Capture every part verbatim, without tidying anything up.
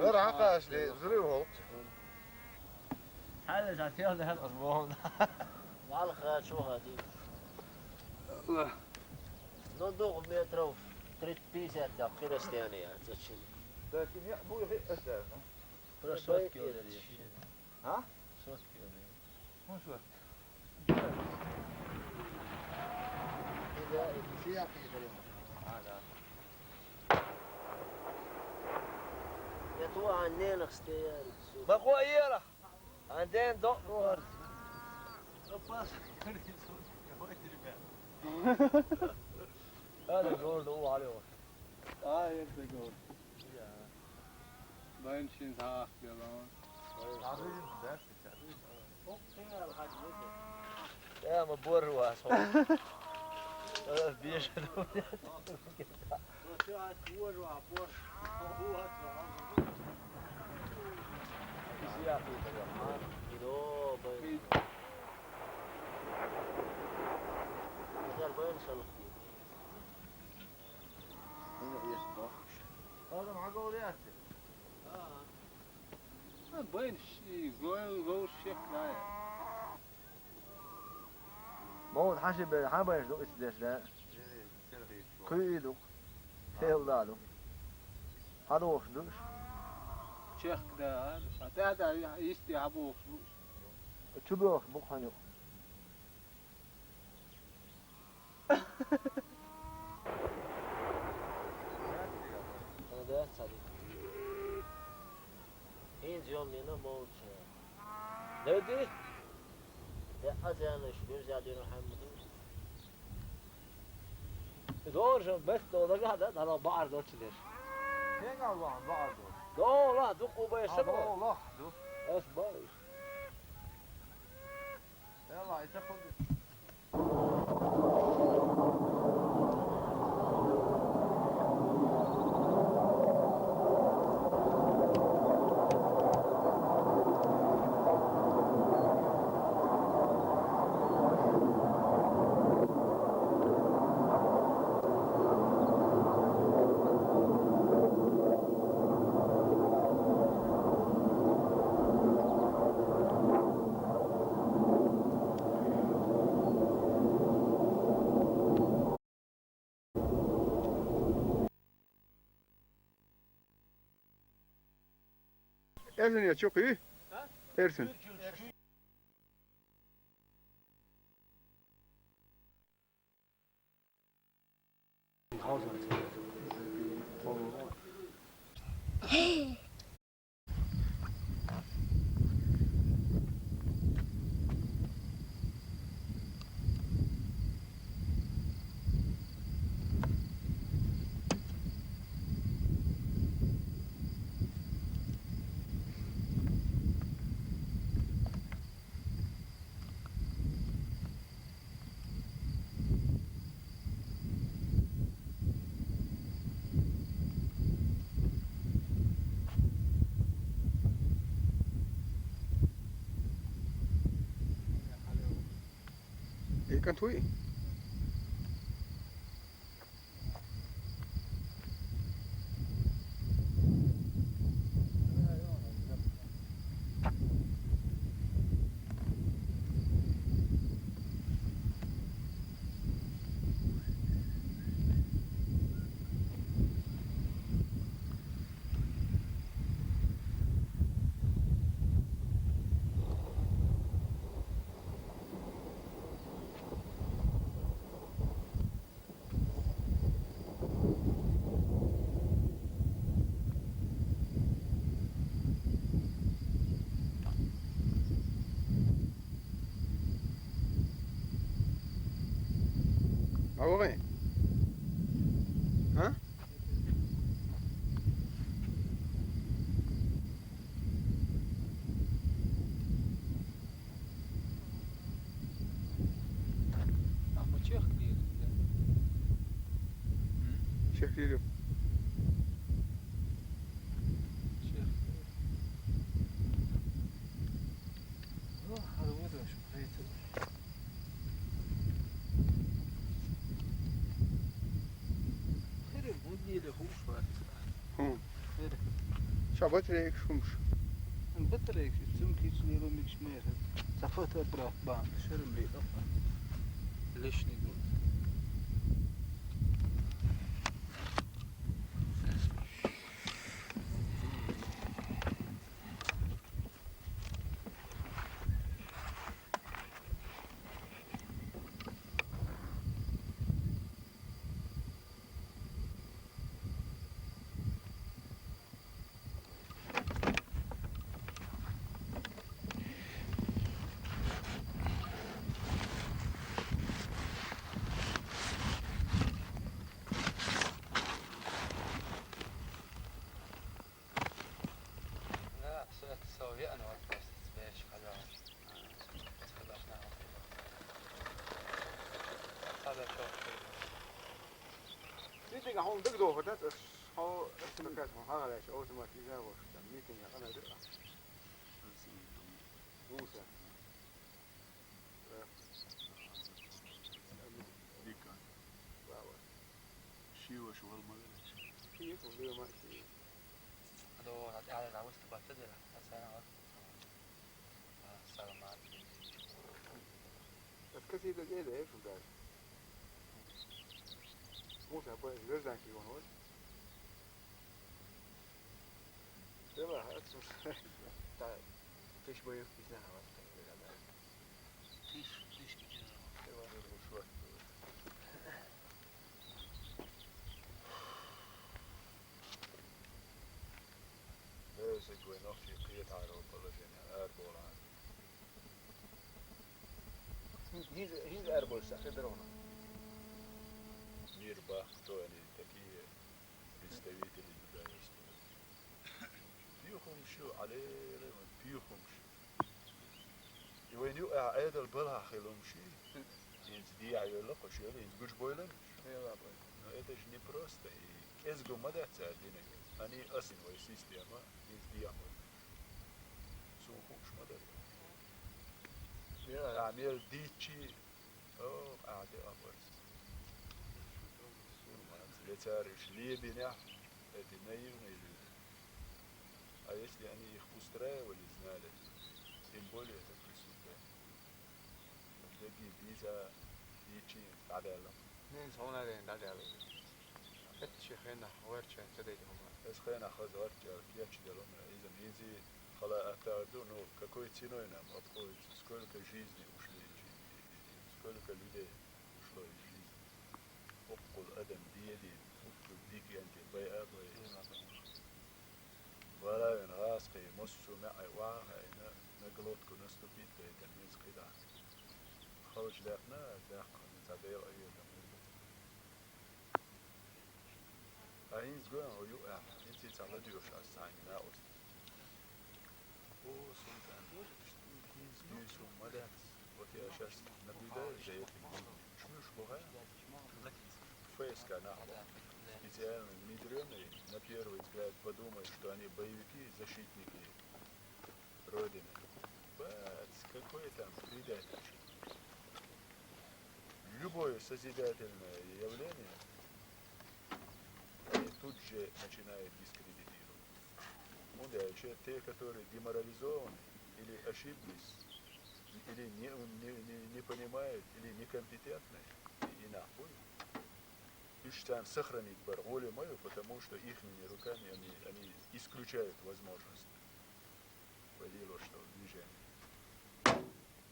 لا، راح قاعد لي، زري وهو. هذا تعطيه، هذا الأسبوع. مع الخير، شو هادي؟ الله. نضوغ متر و تريد بيسات تاع كريستيانية، تشين. لكن يا أبوي غير أساس، ها؟ بس صوت كيو ده دي. ها؟ صوت كيو ده. مو صوت. إذا سياقي غير. هذا. يا تو عن نينخ ستياري. بقوا إيرا. عندين دو نور. هذا جول دو عليه. آه، يبدأ جول. باين شين ها أخبيلون. يا مبور واس. بيش. هذا معقول يا أخي. آه. ما بين شي، قول، قول شيخ لا يا. Мовд хьан ши бер, хьан бер ду ицу деш да? Кхуьуьйтух. Хевлалу. Хьадохуш душ. Чехка да, а? ТӀаьхьа йисте хьабохуш бу. Чу бохуш бу хьан юкъа. Ана да цади. ХӀинца йоммина мовча. Дайди? Я азянаш, гуьрзядина хӀаммаду. Доржа бес дола дагахь да, дала баар доцу деш. Кегал ван баар до. Дола, дукъу бай А, сабо. Дола, ду. Эс бай. Яла, ита худи. Эрсен я чу кхуьй? Эрсен. Икан туй? Агугъи? А? Амма чех лири, да? М? Чех лири. Чех лири. Ну, а вот уж, это. Хире буднили хуш варца. Хм. Хире. Ца батарейкаш хӀумаш. Батарейкаш, цункийчу лело мегаш мехаза. Ца фотоаппарат бан, шерам ле, лишний год. لا، صرت سوي أنا وقت بس بيش خلاص. Итига хьуна дагадохур дац, ас хьо, ас ма кхетта, хьуна хьагӀ лаьча, автоматиза вошта, митинг къамел дира. Муса. Э. Дика. Ва, ва. Ши ваша вала ма вера. Ши, вала ма ши. Адо, хьа тӀехьа дӀа выступать ца дира, хьа сайна вара. Ас касида зеда, э, фу даш. Муса, бо, гражданский он вот. Дела, ас, та, тыш боюк, не знаю, вот, так, да. Тыш, тыш, не знаю. Дела. Дерриг вай нохчий кхетаро положение араболар. ХӀинца, хӀинца араболуш ца хир дара хьуна. Мир бахчо они такие представители государства. Пихумшу, алеле, пихумшу. И вайн юкъахь Ӏедал балхьа хила хӀума ши? ХӀинца дехьа йолла кху шел, хӀинца гучу бойла уьш? Но это же не просто, и кӀезиг ма дац цара динарг. Они асин вай система, хӀинца дехьа бойла уьш. Цо хууш ма дара. Ахьа мел дийцчи, о, ахьа де а барс. Вецара уьш лебинехь, эти наивные люди. А если они их устраивали, знали, тем более это преступление. Дагий бийца дийцчи дӀадаьлла. Мин хьунаре дӀадаьлла. Эцци хенахь гӀоьртча ца дайта хӀума. Эс хенахь хаза гӀоьртча кечделла, иза мийзи хала аттар ду, ну, какой ценой нам обходится, сколько жизней ушли, сколько людей ушло из жизни. Хьуккхул адам дедин, хьуккхул дикенде байа бай. Валавин гӀаскхий массо а маьӀӀе охьахаийна, на глотку наступить дайтан хӀинца кхидӀа. Халча даьккхина, даьккхина, цхьа Дела айода муьрда. А хӀинца гоьн хьо юкъахь, хӀинца цхьа ладоьгӀуш ас цхьаьнга накъост. О, Султан, хӀинца дуьйцу хӀума ма дац. Вот я щас наблюдаю за этим. Шмуш бухая? ФСК нах бу. Специально внедрённые, на первый взгляд подумаешь, что они боевики, защитники Родины. Бац, какое там предательство. Любое созидательное явление они тут же начинают дискредитировать. Ну, дальше те, которые деморализованы, или ошиблись, или не, не, не, не понимают, или некомпетентны, и нахуй. Уж царна сохранить бар гӀоле ма ю, потому что ихними руками они, они исключают возможность вводить что в движение.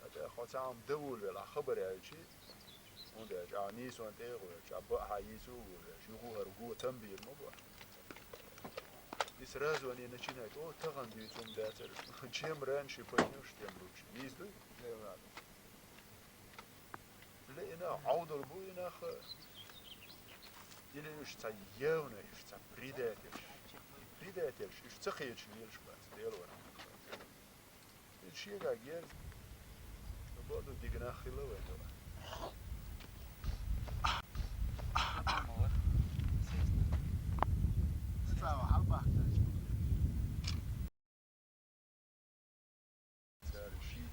ХӀаьта хьо цхьа хӀума дан волавелахь, хабар аьлчи, хӀунда аьлча ахьа нийсонна тӀе а гӀоьрташ, ахьа баъ хьан йийцу а волавелахь, юха хӀара го там бийр ма бу ахьа. И сразу они начинают: «О, тахана дуьйцу хӀума дацара». Чем раньше поймёшь, тем лучше. Нийса дуй? Ле, и нах Ӏовдал бу, и нах, или уьш цхьа явно, уьш цхьа предательш. Предательш, уьш ца кхеташ лелаш бац, Дела вара. Иза шегахь герз, баду дика нах хилла вайн. Цара шийтта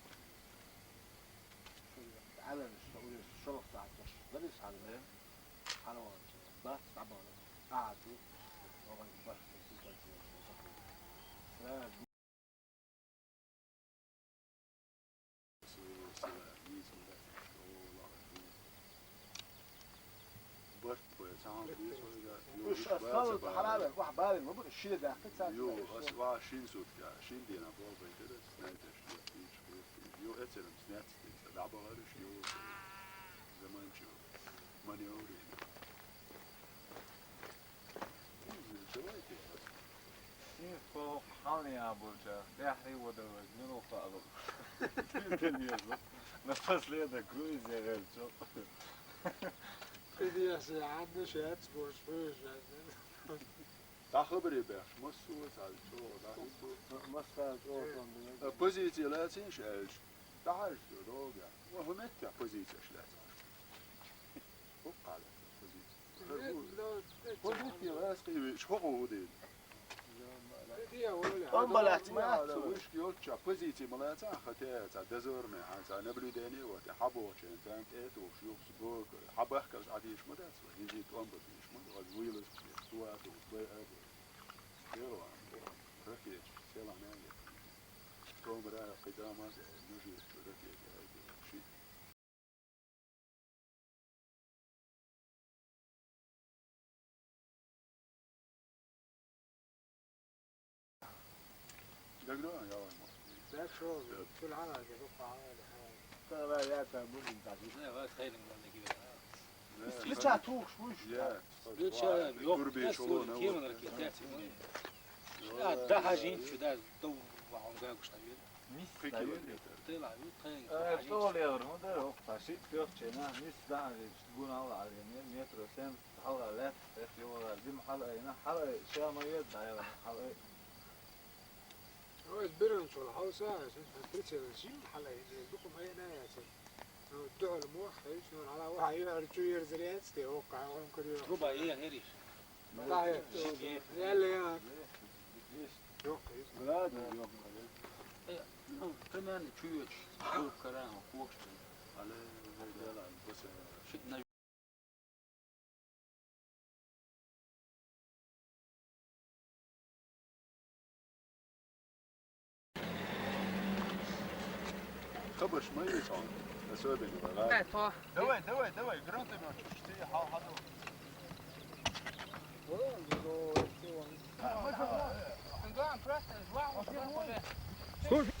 Хьаланаш, со уж шолгӀа сахьат деш, далис хьалана. Хьалаван, бац, дӀабала. Ахьа ду. Ваган бац, бац, бац, бац. Барт вай, цхьаьна веза вайга, йо, уж иш ас баца халут бала. Хьалаван, вахь балин, ма бу, ши де дахка цаца. Йо, ас ва шин сутка, шин дена бо байтада, снайдеш, йо, иш, йо, йо, эцерам снэц, ца, дӀабалараш, йо, заманчу, маневри. Давайте. Синс по хьалне абурча, бяхри водовой, мило фало. Напоследок, круиз я верчу. Ты не ожидал, что я тебе скажу. ДӀа хабаре беш, массо а цхьа чӀоагӀа, дӀа хӀинца. М-, масса чӀоагӀа, э, тӀом бина. Позиция лацинаш аьлча, дӀахьажа цо догӀа. Ва хӀу меттехь позицияш лаьцаш. ХӀокху лаьцна позиция. Нет, ну, это Позиция лаьцкъий веш, хӀокху хӀу дийна. ТӀом балаьцна ма яц, вуьшка йолчча, позиция ма лаьцна, хӀа те, цхьа дозорный, хьан цхьа наблюдение а вац, хьан бохучеран, царна тӀе а тухуш, юхс боху, хьан бахкарш Ӏадийш ма дац, хӀинца тӀом бан дийш ма ду, аса вуйлас, цо а тухуш, бай а бу. Села, ракеташ, села, хьан а яц. Томара кхидамаз, нажи, ракета, ши. ДагадогӀу, яла ма. ДагадогӀу, цул хьалха, дукха хьалха. Кара вай, я, та, бу, бу, та, бу. Не, вай, хайлин, вай, не, киве. Не, лича тухуш, вуш, я. Лича, ёх, турби, я, шоло, слушай, на, кема вот. На ракете, я, тема. А, да, хьажин, чу, да, да, ва, он, гагуш, там, я. Мисс, кхин километр. Тела, ю, тхайн, э, хьажин. Тол евро, ну, да, ёх, та, ши, пёх, чена, мисс, да, ведь, гунал, а, не, метро семь. Хьала лаьцна, эс йогӀу дим хьала айна, хьала ай, ша ма веза, дӀаяла хьала ай. Ой, биран чула хьовса, сан прицел жим хьала ай, дукха ма яна яцар. Ну, дуьхьал мох, хьайш, ну, хьала вахьа юьхьар чу ерзар яц те, оккха, хьала хӀун кара юьхьар. Руба, э, хериш. Да, э, яла я. Йоккха, йоккха. Град, йоккха. Э, ну, примерно чуьйоч, кара, кокш. Але, яла, баса. Шит на Хабарш ма йийца хьуна, особенно вай гӀала. Давай, давай, давай, гранатомётчик, четыре, хьал, хьал. Слушай,